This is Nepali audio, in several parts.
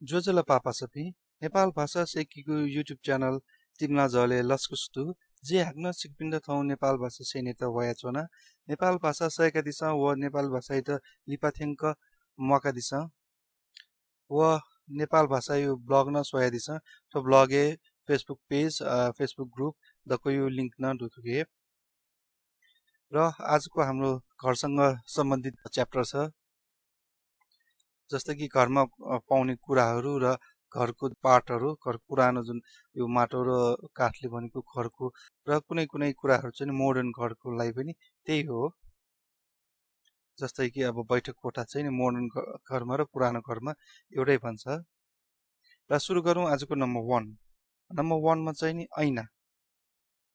जोजोला पापा सपी नेपाल भाषा सेकीको युट्युब च्यानल तिम्ला जले लस्कुस्तु जे हाग्न सिकपिन्द थौ नेपाल भाषा सेनेत वया छोना नेपाल भाषा सयका दिसा व नेपाल भाषा इत लिपाथेङ्क मका दिसा व नेपाल भाषा यो ब्लग न सोया दिसा तो ब्लगे फेसबुक पेज फेसबुक ग्रुप दको यो लिंक न दुथुके र आजको हाम्रो घरसँग सम्बन्धित च्याप्टर छ जस्तै कि घरमा पाउने कुराहरू र घरको पार्टहरू घर पुरानो जुन यो माटो र काठले बनेको घरको र कुनै कुनै कुराहरू चाहिँ मोडर्न घरको लागि पनि त्यही हो जस्तै कि अब बैठक कोठा चाहिँ नि मोडर्न घरमा र पुरानो घरमा एउटै भन्छ र सुरु गरौँ आजको नम्बर 1 नम्बर 1 मा चाहिँ नि ऐना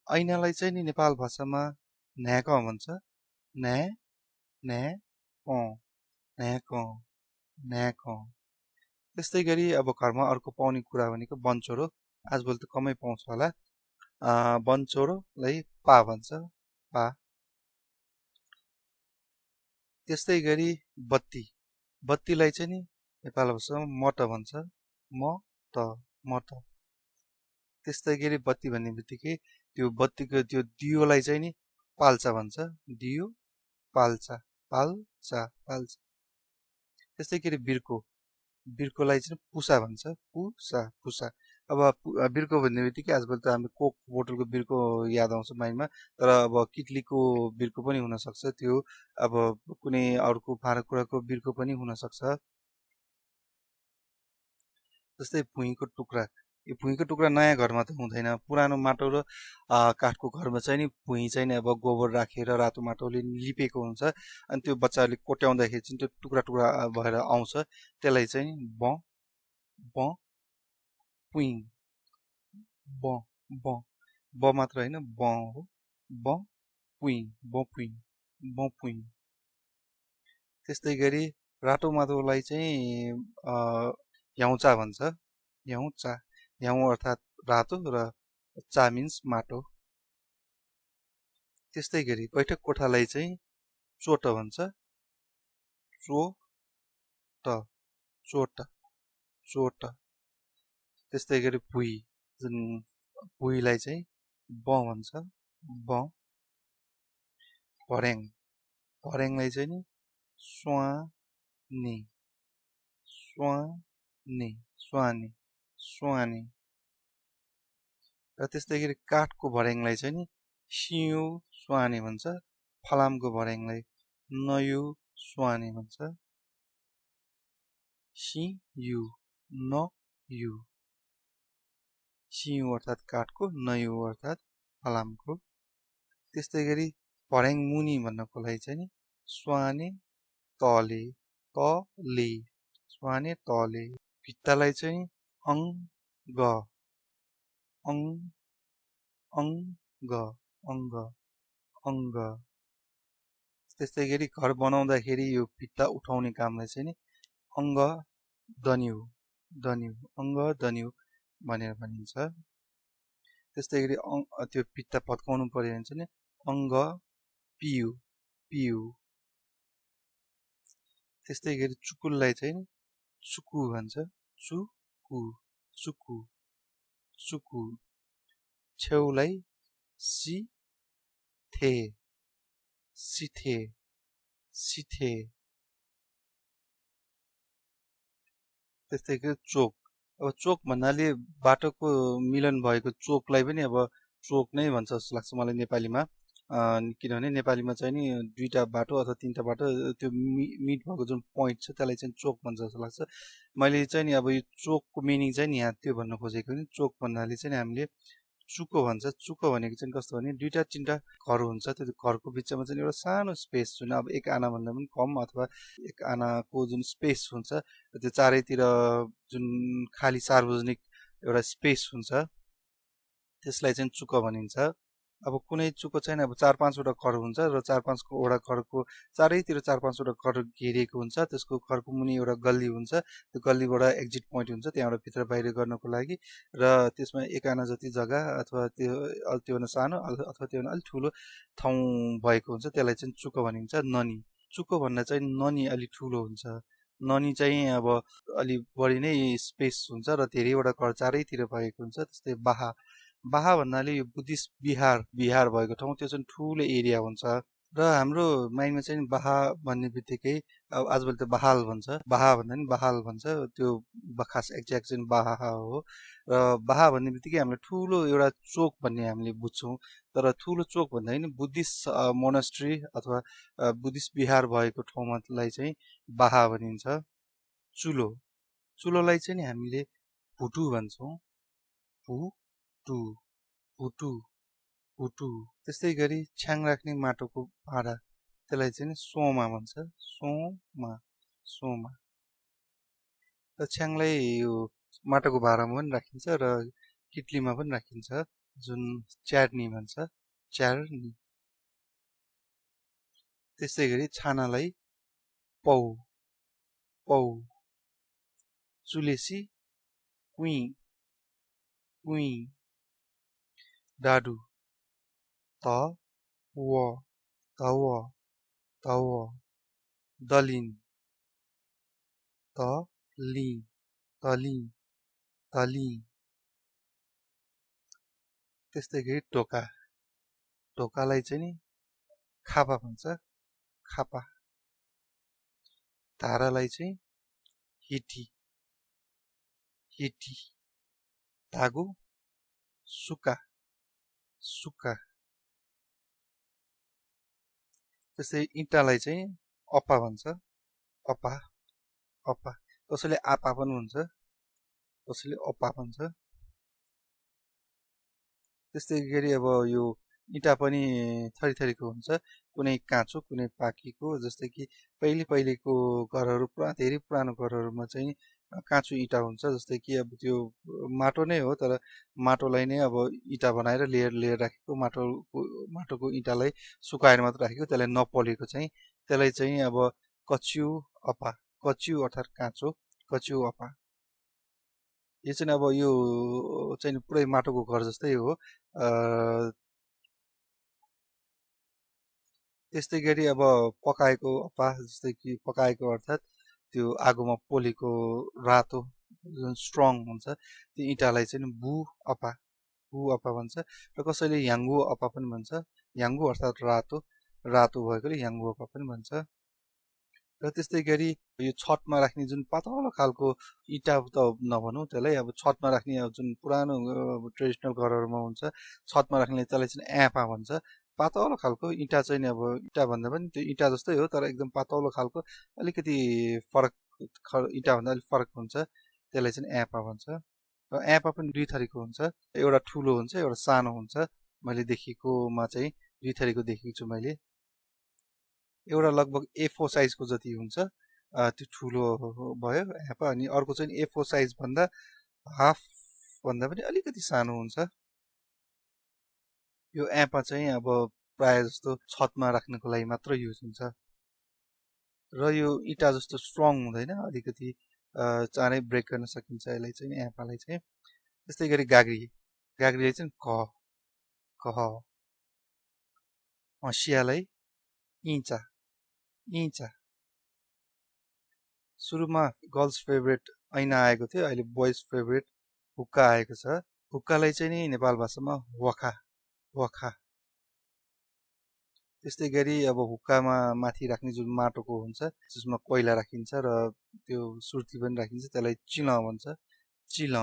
ऐनालाई चाहिँ नि नेपाल भाषामा न्याक भन्छ न्या न्या क न्याक न्याक त्यस्तै गरी अब घरमा अर्को पाउने कुरा भनेको बनचोरो आजभोलि त कमै पाउँछ होला बनचोरोलाई पा भन्छ पा त्यस्तै गरी बत्ती बत्तीलाई चाहिँ नि नेपाल भाषामा मट भन्छ मट त्यस्तै गरी बत्ती भन्ने बित्तिकै त्यो बत्तीको त्यो दियोलाई चाहिँ नि पाल्चा भन्छ दियो पाल्चा पाल्चा पाल्चा त्यस्तै गरी बिर्कोलाई चाहिँ पुसा भन्छ पुसा अब बिर्को भन्ने बित्तिकै आजकल त हामी कोक बोतलको बिर्को याद आउँछ माइन्डमा तर अब किटलीको बिर्को पनि हुन सक्छ त्यो अब कुनै अर्को भाँडाकुँडाको बिर्को पनि हुन सक्छ जस्तै भुइँको टुक्रा यो भुइँको टुक्रा नयाँ घरमा त हुँदैन पुरानो माटो र काठको घरमा चाहिँ नि भुइँ चाहिँ नि अब गोबर राखेर रातो माटोले लिपेको हुन्छ अनि त्यो बच्चाहरूले कोट्याउँदाखेरि चाहिँ त्यो टुक्रा टुक्रा भएर आउँछ त्यसलाई चाहिँ ब ब पुइङ ब ब ब मात्र होइन ब हो ब पुइङ ब पुइङ त्यस्तै गरी रातो माटोलाई चाहिँ ह्याउचा भन्छ ह्याउचा ह्याउ अर्थात् रातो र चा मिन्स माटो त्यस्तै गरी बैठक कोठालाई चाहिँ चोट भन्छ चोट त्यस्तै गरी भुइँ जुन भुइँलाई चाहिँ ब भन्छ ब भर्याङलाई चाहिँ नि स्वाने र त्यस्तै गरी काठको भर्याङलाई चाहिँ नि सियो स्वाने भन्छ फलामको भर्याङलाई नयु स्वाने भन्छ सियु नयु सियु अर्थात् काठको नयु अर्थात् फलामको त्यस्तै गरी भर्याङ मुनि भन्नको लागि चाहिँ नि स्वाने तले स्वाने तले भित्तालाई चाहिँ अङ्ग त्यस्तै गरी घर बनाउँदाखेरि यो भित्ता उठाउने कामलाई चाहिँ नि अङ्ग दन्यु भनेर भनिन्छ त्यस्तै गरी त्यो भित्ता पत्काउनु पर्यो भने चाहिँ अङ्ग पियु त्यस्तै गरी चुकुललाई चाहिँ चुकु भन्छ चुकु छेउलाई सिथे त्यस्तै गरी चोक अब चोक भन्नाले बाटोको मिलन भएको चोकलाई पनि अब चोक नै भन्छ जस्तो लाग्छ मलाई नेपालीमा किनभने नेपालीमा चाहिँ नि दुईटा बाटो अथवा तीनटा बाटो त्यो मिट भएको जुन पोइन्ट छ त्यसलाई चाहिँ चोक भन्छ जस्तो लाग्छ मैले चाहिँ नि अब यो चोकको मिनिङ चाहिँ नि यहाँ त्यो भन्न खोजेको नि चोक भन्नाले चाहिँ हामीले चुको भन्छ चुको भनेको चाहिँ कस्तो भने दुईटा तीनटा घर हुन्छ त्यो घरको बिचमा चाहिँ एउटा सानो स्पेस जुन अब एक आना भन्दा पनि कम अथवा एक आनाको जुन स्पेस हुन्छ त्यो चारैतिर जुन खाली सार्वजनिक एउटा स्पेस हुन्छ त्यसलाई चाहिँ चुको भनिन्छ अब कुनै चुको चाहिँ अब 4-5 वटा घर हुन्छ र 4-5 वटा घरको चारैतिर 4-5 वटा घर घेरिएको हुन्छ त्यसको घरको मुनि एउटा गल्ली हुन्छ त्यो गल्लीबाट एक्जिट पोइन्ट हुन्छ त्यहाँबाट भित्र बाहिर गर्नको लागि र त्यसमा एक आना जति जग्गा अथवा त्योभन्दा सानो अथवा त्योभन्दा अलिक ठुलो ठाउँ भएको हुन्छ त्यसलाई चाहिँ चुको भनिन्छ ननी चुको भन्दा चाहिँ ननी अलि ठुलो हुन्छ ननी चाहिँ अब अलि बढी नै स्पेस हुन्छ र धेरैवटा घर चारैतिर भएको हुन्छ। त्यस्तै बाहा बाहा भन्नाले यो बुद्धिस्ट बिहार भएको ठाउँ, त्यो चाहिँ ठुलो एरिया हुन्छ। र हाम्रो माइन्डमा चाहिँ बाहा भन्ने बित्तिकै अब आजभोलि त बहाल भन्छ, बाहा भन्दा नि बहाल भन्छ, त्यो खास एक्ज्याक्ट चाहिँ बाहा हो। र बाहा भन्ने बित्तिकै हामीले ठुलो एउटा चोक भन्ने हामीले बुझ्छौँ, तर ठुलो चोक भन्दा नि बुद्धिस्ट मोनास्ट्री अथवा बुद्धिस्ट बिहार भएको ठाउँमालाई चाहिँ बाहा भनिन्छ। चुलोलाई चाहिँ नि हामीले भुटु भन्छौँ, भुटु भुटु भुटु। त्यस्तै गरी छ्याङ राख्ने माटोको भाँडा, त्यसलाई चाहिँ सोमा भन्छ, सोमा। र छ्याङलाई यो माटोको भाँडामा पनि राखिन्छ र किटलीमा पनि राखिन्छ, जुन च्यार्नी भन्छ, च्यार्नी। त्यस्तै गरी छानालाई पौ, चुलेसी कुई, डाडु तव, दलिन तली। त्यस्तै गरी ढोकालाई चाहिँ नि खापा भन्छ, खापा। धारालाई चाहिँ हिटी, धागो सुका। त्यस्तै इँटालाई चाहिँ अपा भन्छ, अपा। कसैले आपा पनि भन्छ, कसैले अपा भन्छ। त्यस्तै गरी अब यो इँटा पनि थरीको हुन्छ, कुनै काँचो कुनै पाकेको। जस्तै कि पहिलेको घरहरू धेरै पुरानो घरहरूमा चाहिँ काँचो इँटा हुन्छ, जस्तै कि अब त्यो माटो नै हो तर माटोलाई नै अब इँटा बनाएर लेयर राखेको, माटोको इँटालाई सुकाएर मात्र राखेको, त्यसलाई नपलेको चाहिँ त्यसलाई चाहिँ अब कच्यु अर्थात् काँचो, कच्यु अपा। यो चाहिँ अब यो चाहिँ पुरै माटोको घर जस्तै हो। त्यस्तै गरी अब पकाएको अपा, जस्तै कि पकाएको अर्थात् त्यो आगोमा पोलेको रातो जुन स्ट्रङ हुन्छ त्यो इँटालाई चाहिँ बु अपा भन्छ। र कसैले ह्याङ्गु अपा पनि भन्छ, ह्याङ्गु अर्थात् रातो भएकोले ह्याङ्गु अपा पनि भन्छ। र त्यस्तै गरी यो छतमा राख्ने जुन पातलो खालको इँटा त नभनौँ त्यसलाई, अब छतमा राख्ने जुन पुरानो ट्रेडिसनल घरहरूमा हुन्छ छतमा राख्ने, त्यसलाई चाहिँ एपा भन्छ। पातलो खालको इँटा चाहिँ अब इँटा भन्दा पनि त्यो इँटा जस्तै हो तर एकदम पातलो खालको, अलिकति फरक इँटा भन्दा अलिक फरक हुन्छ, त्यसलाई चाहिँ एपा भन्छ। र एपा पनि दुई थरीको हुन्छ, एउटा ठुलो हुन्छ एउटा सानो हुन्छ। मैले देखेकोमा चाहिँ दुई थरीको देखेको छु मैले। एउटा लगभग A4 साइजको जति हुन्छ, त्यो ठुलो भयो एपा, अनि अर्को चाहिँ A4 साइज भन्दा हाफ भन्दा पनि अलिकति सानो हुन्छ। यो एपा चाहिँ अब प्राय जस्तो छतमा राख्नको लागि मात्र युज हुन्छ। र यो इँटा जस्तो स्ट्रङ हुँदैन, अलिकति चाँडै ब्रेक गर्न सकिन्छ यसलाई चाहिँ, एपालाई चाहिँ। त्यस्तै गरी गाग्रीलाई चाहिँ कह, हँसियालाई इँचा। सुरुमा गर्ल्स फेभरेट ऐना आएको थियो, अहिले बोइज फेभरेट हुक्का आएको छ। हुक्कालाई चाहिँ नि नेपाल भाषामा वखा। त्यस्तै गरी अब हुक्कामा माथि राख्ने जुन माटोको हुन्छ जसमा कोइला राखिन्छ र त्यो सुर्ती पनि राखिन्छ, त्यसलाई चिल भन्छ, चिल।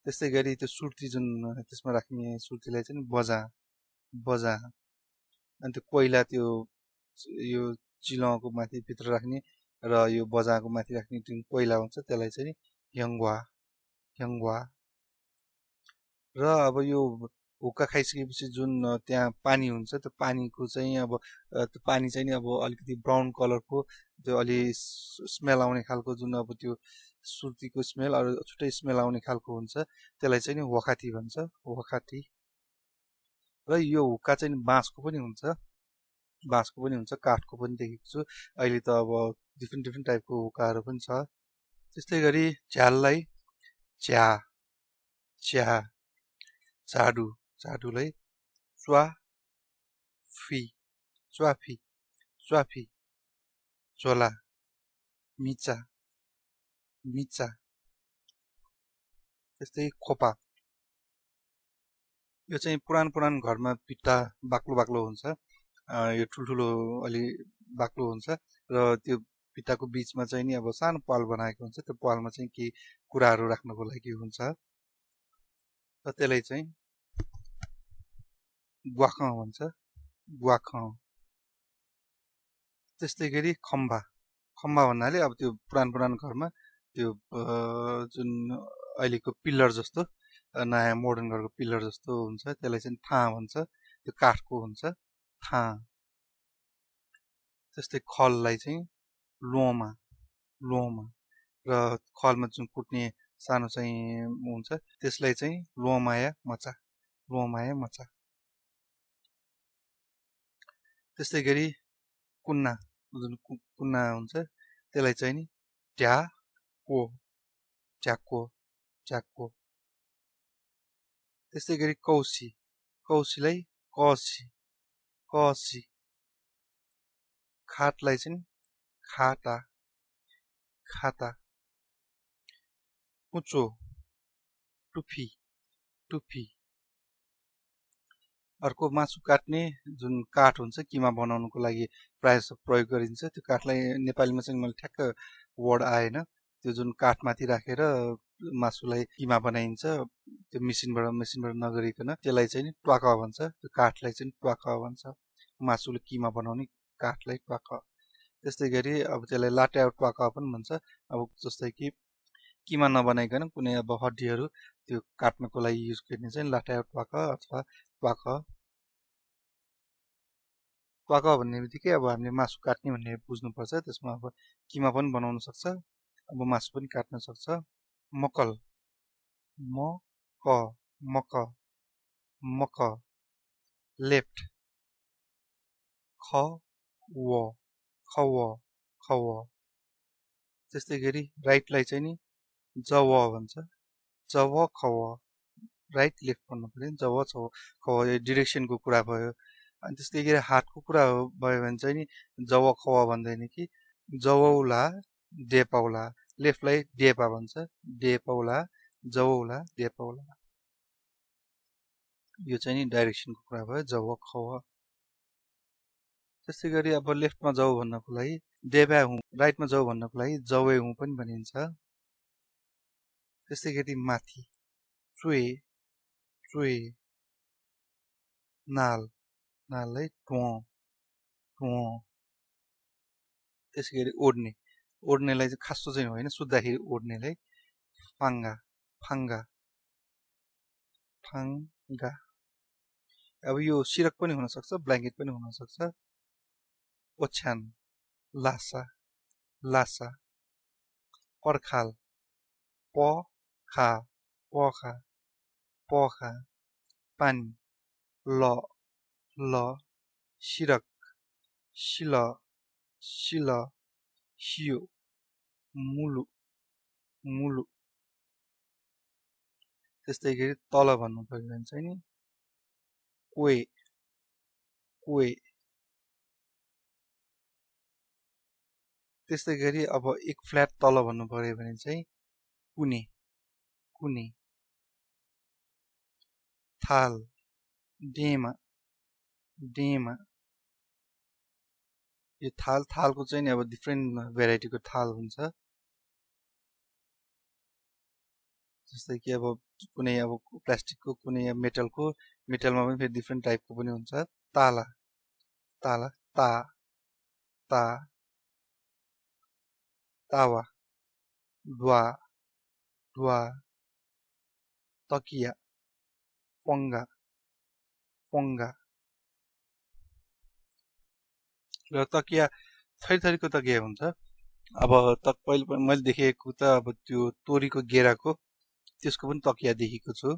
त्यस्तै गरी त्यो सुर्ती जुन त्यसमा राख्ने सुर्तीलाई चाहिँ बजा। अनि त्यो कोइला त्यो यो चिलको माथि भित्र राख्ने र यो बजाको माथि राख्ने जुन कोइला हुन्छ त्यसलाई चाहिँ ह्याङ्वा। र अब यो हुक्का खाइसकेपछि जुन त्यहाँ पानी हुन्छ त्यो पानीको चाहिँ अब त्यो पानी चाहिँ नि अब अलिकति ब्राउन कलरको, त्यो अलि स्मेल आउने खालको, जुन अब त्यो सुर्तीको स्मेल अरू छुट्टै स्मेल आउने खालको हुन्छ, त्यसलाई चाहिँ नि वखाती भन्छ, वखाती। र यो हुक्का चाहिँ बाँसको पनि हुन्छ, काठको पनि देखेको छु। अहिले त अब डिफ्रेन्ट टाइपको हुक्काहरू पनि छ। त्यस्तै गरी झ्याललाई झाडुलाई च्वाफी, झोला, मिचा मिचा। त्यस्तै खोपा, यो चाहिँ पुरानो घरमा पिट्टा बाक्लो बाक्लो हुन्छ। यो ठुल्ठुलो अलि बाक्लो हुन्छ र त्यो पिट्टाको बीचमा चाहिँ नि अब सानो पाल बनाएको हुन्छ। त्यो पालमा चाहिँ केही कुराहरू राख्नको लागि हुन्छ र त्यसलाई चाहिँ ग्वाख भन्छ, ग्वाख। त्यस्तै गरी खम्बा, खम्बा भन्नाले अब त्यो पुरानो घरमा त्यो जुन अहिलेको पिल्लर जस्तो नयाँ मोडर्न घरको पिल्लर जस्तो हुन्छ, त्यसलाई चाहिँ थाँ भन्छ। त्यो काठको हुन्छ, थाँ। त्यस्तै खललाई चाहिँ लोमा, लोमा र खलमा जुन कुट्ने सानो चाहिँ हुन्छ त्यसलाई चाहिँ लोमाया मचा, लोमाया मचा। त्यस्तै गरी कुन्ना, जुन कुन्ना हुन्छ त्यसलाई चाहिँ नि ट्याको, ट्याको, ट्याको। त्यस्तै गरी कौसी, कौसीलाई कसी, कसी। खाटलाई चाहिँ खाता, खाता। कुचो, टुफी, टुफी। अर्को मासु काट्ने जुन काठ हुन्छ किमा बनाउनको लागि प्रायः जसो प्रयोग गरिन्छ, त्यो काठलाई नेपालीमा चाहिँ मलाई ठ्याक्क वर्ड आएन। त्यो जुन काठमाथि राखेर मासुलाई किमा बनाइन्छ, त्यो मेसिनबाट नगरिकन त्यसलाई चाहिँ ट्वाक भन्छ। त्यो काठलाई चाहिँ ट्वाक भन्छ, मासुले किमा बनाउने काठलाई ट्वाक। त्यस्तै गरी अब त्यसलाई लाट्या ट्वाक पनि भन्छ। अब जस्तै कि किमा नबनाइकन कुनै अब हड्डीहरू त्यो काट्नको लागि युज गर्ने चाहिँ लाट्या ट्वाक अथवा ट्वाक। ट्वाक भन्ने बित्तिकै अब हामीले मासु काट्ने भन्ने बुझ्नुपर्छ। त्यसमा अब किमा पनि बनाउन सक्छ, अब मासु पनि काट्न सक्छ। मकल, म क, मक, मक। लेफ्ट, ख व, खव, खव। त्यस्तै गरी राइटलाई चाहिँ नि जव भन्छ, जव खव। राइट लेफ्ट भन्नु पर्यो, जव छव खव, यो डिरेक्सनको कुरा भयो। अनि त्यस्तै गरी हातको कुरा भयो भने चाहिँ नि जव खव भन्दैन कि जवौला डेपौला। लेफ्टलाई डेपा भन्छ, डेपौला, जवौला, डेपौला। यो चाहिँ नि डाइरेक्सनको कुरा भयो, जव खव। त्यस्तै गरी अब लेफ्टमा जाऊ भन्नको लागि डेबा हुँ, राइटमा जाऊ भन्नको लागि जवे हुँ पनि भनिन्छ। त्यस्तै गरी माथि चुए, चुए। नाल, नाललाई टुँ, टुँ। त्यसै गरी ओड्ने, ओड्नेलाई चाहिँ खासो चाहिँ होइन, सुत्दाखेरि ओड्नेलाई फाङ्गा, फाङ्गा, फाङ्गा। अब यो सिरक पनि हुनसक्छ, ब्ल्याङ्केट पनि हुनसक्छ। ओछ्यान, लासा, लासा। पर्खाल, पखा, पखा, पखा। पानी, ल, ल। सिरक, सिल, सिल, सियो। मुलु, मुलु। त्यस्तै गरी तल भन्नु पर्यो भने चाहिँ नि कोए, कोए। त्यस्तै गरी अब एक फ्ल्याट तल भन्नु पर्यो भने चाहिँ कुने, कुने। थाल, डेमा, डेमा। यो थाल, थालको चाहिँ नि अब डिफ्रेन्ट भेराइटीको थाल हुन्छ। जस्तै कि अब कुनै अब प्लास्टिकको, कुनै मेटलको, मेटलमा पनि फेरि डिफ्रेन्ट टाइपको पनि हुन्छ। ताला, ताला, ता, ता। तावा, ड्वा, ड्वा। तकिया, पङ्गा, पङ्गा। र तकिया थरीथरीको तकिया हुन्छ। अब पहिले मैले देखेको त अब त्यो तोरीको गेराको त्यसको पनि तकिया देखेको छु।